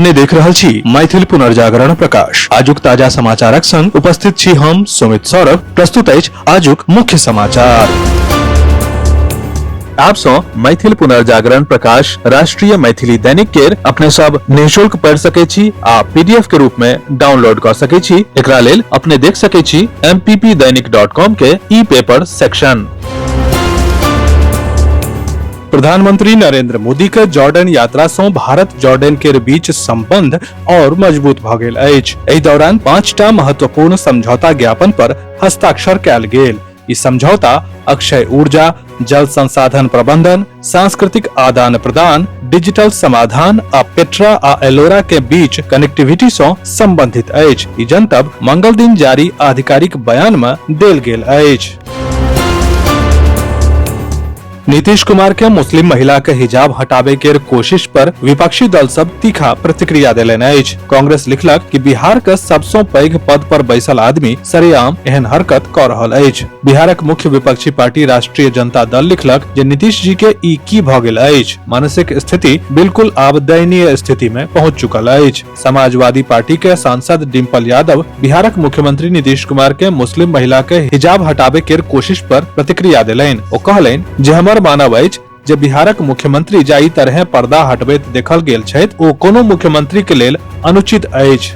अपने देख रहल छी मैथिल पुनर्जागरण प्रकाश। आजुक ताजा समाचारक संग उपस्थित छी हम सुमित सौरभ। प्रस्तुत अछि आजुक मुख्य समाचार। आप सौ मैथिल पुनर्जागरण प्रकाश राष्ट्रीय मैथिली दैनिक केर अपने सब निःशुल्क पढ़ सके छी आ पीडीएफ के रूप में डाउनलोड कर सके छी। एकरा लेल अपने देख सके छी mppdainik.com के ई पेपर सेक्शन। प्रधानमंत्री नरेंद्र मोदी के जॉर्डन यात्रा सं भारत जॉर्डन के बीच संबंध और मजबूत भ गेल अछि। एहि दौरान 5टा महत्वपूर्ण समझौता ज्ञापन पर हस्ताक्षर कयल गेल। ई समझौता अक्षय ऊर्जा, जल संसाधन प्रबंधन, सांस्कृतिक आदान प्रदान, डिजिटल समाधान आ पेट्रा आ एलोरा के बीच कनेक्टिविटी सं संबंधित अछि। ई जनतब मंगल दिन जारी आधिकारिक बयान में देल गेल अछि। नीतीश कुमार के मुस्लिम महिला के हिजाब हटाबे के कोशिश पर विपक्षी दल सब तीखा प्रतिक्रिया देलनि अछि। कांग्रेस लिखलक कि बिहार के सबसं पैघ पद पर बैसल आदमी सरेआम एहन हरकत क रहल अछि। बिहारक मुख्य विपक्षी पार्टी राष्ट्रीय जनता दल लिखलक जे नीतीश जी के ई की भ गेल अछि, मानसिक स्थिति बिल्कुल आब दयनीय स्थिति में पहुंच चुकल अछि। समाजवादी पार्टी के सांसद डिम्पल यादव बिहारक मुख्यमंत्री नीतीश कुमार के मुस्लिम महिला के हिजाब हटाबे के कोशिश पर प्रतिक्रिया देलनि। ओ कहलनि जे हमर मानब अछि जे बिहारक मुख्यमंत्री जाहि तरहे पर्दा हटबैत देखल गेल छथि ओ कोनो मुख्यमंत्री के लेल अनुचित अछि।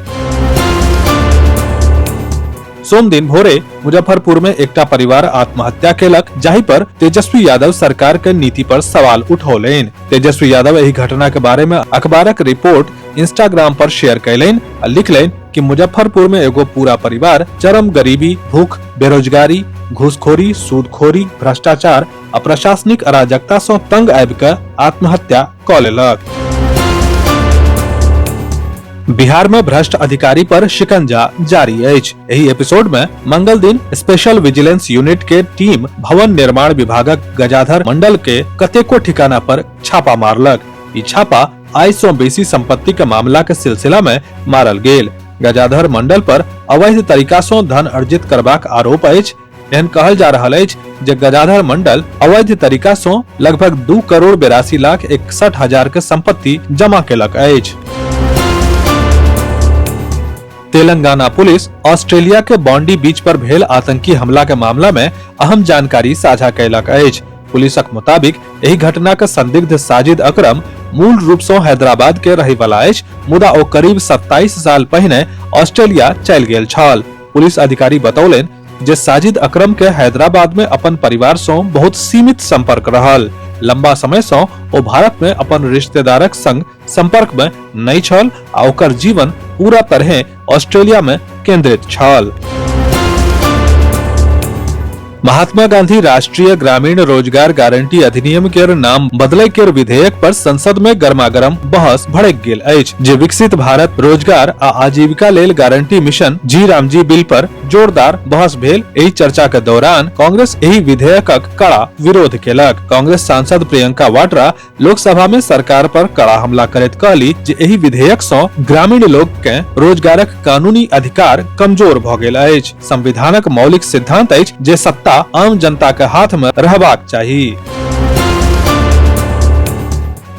सोम दिन भोरे मुजफ्फरपुर में एकटा परिवार आत्महत्या केलक, जाहि पर तेजस्वी यादव सरकार के नीति पर सवाल उठौलनि। तेजस्वी यादव एहि घटना के बारे में अखबारक रिपोर्ट इंस्टाग्राम पर शेयर कयलनि आ लिखलनि कि मुजफ्फरपुर में एगो पूरा परिवार चरम गरीबी, भूख, बेरोजगारी, घूसखोरी, सूदखोरी, भ्रष्टाचार आ प्रशासनिक अराजकता सं तंग आबि कऽ आत्महत्या कऽ लेलक। बिहार में भ्रष्ट अधिकारी पर शिकंजा जारी अछि। एहि एपिसोड में मंगल दिन स्पेशल विजिलेंस यूनिट के टीम भवन निर्माण विभागक गजाधर मंडल के कतेको ठिकाना पर छापा मारलक। ई छापा आय सं बेसी संपत्ति के मामला के सिलसिला में मारल गेल। गजाधर मंडल पर अवैध तरीका सं धन अर्जित करबाक आरोप अछि। एहन कहल जा रहल अछि जे गजाधर मंडल अवैध तरीका सं लगभग 2,82,61,000 के संपत्ति जमा केलक अछि। तेलंगाना पुलिस ऑस्ट्रेलिया के बॉन्डी बीच पर भेल आतंकी हमला के मामला में अहम जानकारी साझा कयलक अछि। पुलिसक मुताबिक एहि घटना के संदिग्ध साजिद अकरम मूल रूप सं हैदराबाद के रहे वाला अछि, मुदा ओ करीब 27 साल पहिने ऑस्ट्रेलिया चलि गेल छल। पुलिस अधिकारी बतौलनि जे साजिद अकरम के हैदराबाद में अपन परिवार सं बहुत सीमित संपर्क रहल। लंबा समय सं ओ भारत में अपन रिश्तेदारक संग संपर्क में नहि छल आ ओकर जीवन पूरा तरहे ऑस्ट्रेलिया में केंद्रित छल। महात्मा गांधी राष्ट्रीय ग्रामीण रोजगार गारंटी अधिनियम के नाम बदले के विधेयक पर संसद में गर्मागर्म बहस भड़क गेल अछि, जे विकसित भारत रोजगार आ आजीविका लेल गारंटी मिशन जी रामजी बिल पर जोरदार बहस भेल। एहि चर्चा के दौरान कांग्रेस एहि विधेयकक कड़ा विरोध केलक। कांग्रेस सांसद प्रियंका वाड्रा लोकसभा में सरकार पर कड़ा हमला करैत कहली जे एहि विधेयक सं ग्रामीण लोक के रोजगारक कानूनी अधिकार कमजोर भ गेल अछि। संविधानक मौलिक सिद्धांत अछि जे सत्ता आम जनता के हाथ में रहबाक चाही।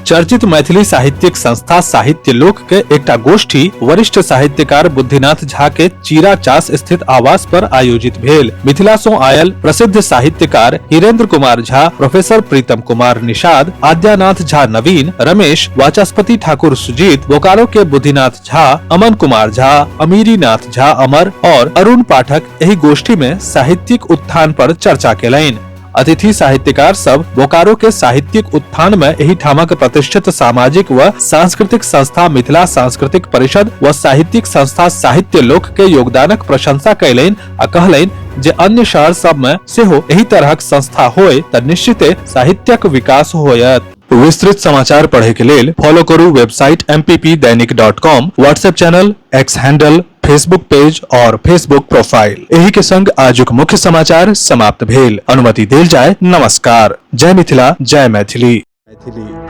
चर्चित मैथिली साहित्यिक संस्था साहित्य लोक के एकटा गोष्ठी वरिष्ठ साहित्यकार बुद्धिनाथ झा के चीरा चास स्थित आवास पर आयोजित भेल। मिथिला सं आयल प्रसिद्ध साहित्यकार हीरेंद्र कुमार झा, प्रोफेसर प्रीतम कुमार निषाद, आद्यानाथ झा नवीन, रमेश, वाचस्पति ठाकुर सुजीत, बोकारो के बुद्धिनाथ झा, अमन कुमार झा, अमीरी नाथ झा अमर और अरुण पाठक एहि गोष्ठी में साहित्यिक उत्थान पर चर्चा केलनि। अतिथि साहित्यकार सब बोकारो के साहित्यिक उत्थान में एहि ठामक प्रतिष्ठित सामाजिक व सांस्कृतिक संस्था मिथिला सांस्कृतिक परिषद व साहित्यिक संस्था साहित्य लोक के योगदानक प्रशंसा कयलनि आ कहलनि जे अन्य शहर सब में सेहो एहि तरहक संस्था होय त निश्चिते साहित्यक विकास होयत। विस्तृत समाचार पढ़े के लेल फॉलो करू website mppdainik.com, WhatsApp channel, X handle, Facebook page और फेसबुक प्रोफाइल। एही के संग आजुक मुख्य समाचार समाप्त भेल। अनुमति देल जाय। नमस्कार। जय मिथिला, जय मैथिली। मैथिली।